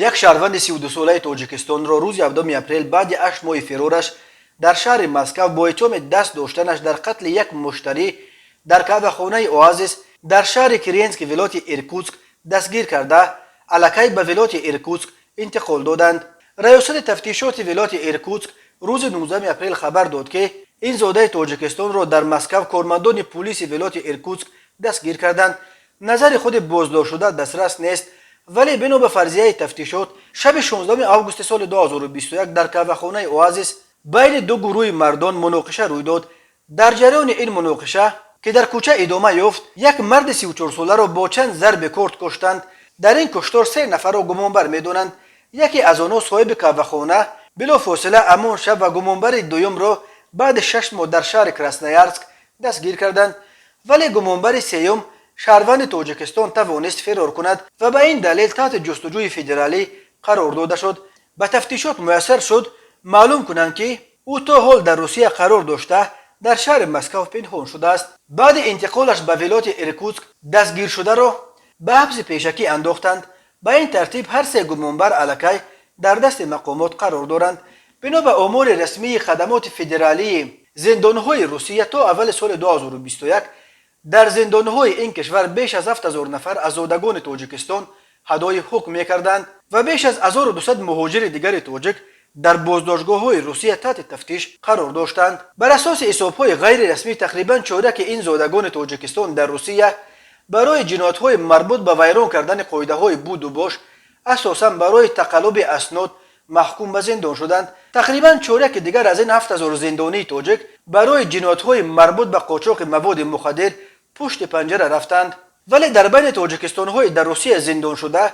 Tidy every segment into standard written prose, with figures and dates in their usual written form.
Як шаҳрванди 32-солаи Тоҷикистонро рӯзи 7 апрел баъди 8 моҳи фирораш дар шаҳри Москав бо иттиҳоми даст доштанаш дар қатли як муштарӣ дар қаҳвахонаи «Оазис» дар шаҳри Киренски вилояти Иркутск дастгир карда, аллакай ба вилояти Иркутск интиқол доданд. Раёсати тафтишоти вилояти Иркутск рӯзи 19 апрел хабар дод, ки ин зодаи Тоҷикистонро дар Москав кормандони пулиси вилояти Иркутск дастгир карданд. Назари худи боздоштшуда дастрас нест, вале бино ба фарзияи тафтишот, шаби 16 августи соли 2021 дар қаҳвахонаи «Оазис» байни ду гурӯҳи мардон муноқиша рӯй дод. Дар ҷараёни ин муноқиша, ки дар кӯча идома ёфт, як марди 34-соларо бо чанд зарби корд куштанд. Дар ин куштор се нафарро гумонбар медонанд. Яке аз онҳо, соҳиби қаҳвахона, билофосила ҳамон шаб ва гумонбари дуюмро баъди 6 моҳ дар шаҳри Красноярск дастгир карданд, вале гумонбари сеюм, шаҳрванди Тоҷикистон, тавонист фирор кунад ва ба ин далел таҳти ҷустуҷӯи федералӣ қарор дода шуд. Ба тафтишот муяссар шуд маълум кунанд, ки ӯ то ҳол дар Русия қарор дошта, дар шаҳри Москав пинҳон шудааст. Баъди интиқолаш ба вилояти Иркутск дастгиршударо ба ҳабси пешакӣ андохтанд. Ба ин тартиб ҳар се гумонбар аллакай дар дасти мақомот қарор доранд. Бино ба омори расмии хадамоти федералии зиндонҳои Русия, то аввали соли 2021 дар зиндонҳои ин кишвар беш аз 7000 нафар аз зодагони Тоҷикистон адои ҳукм мекарданд ва беш аз 1200 муҳоҷири дигари тоҷик дар боздоштгоҳҳои Русия таҳти тафтиш қарор доштанд. Бар асоси ҳисобҳои ғайрирасмӣ, тақрибан чоряки ин зодагони Тоҷикистон дар Русия барои ҷиноятҳои марбут ба вайрон кардани қоидаҳои буду бош, асосан барои тақаллуби аснод, маҳкум ба зиндон шуданд. Тақрибан чоряки дигар аз ин 7000 зиндонии тоҷик барои ҷиноятҳои марбут ба қочоқи маводи мухаддир пушти панҷара рафтанд. Вале дар байни тоҷикистонҳои дар Русия зиндоншуда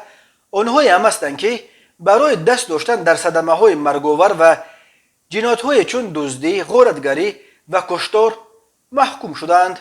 онҳое ҳам ҳастанд, ки барои даст доштан дар садамаҳои марговар ва ҷиноятҳое чун дуздӣ, ғоратгарӣ ва куштор маҳкум шудаанд.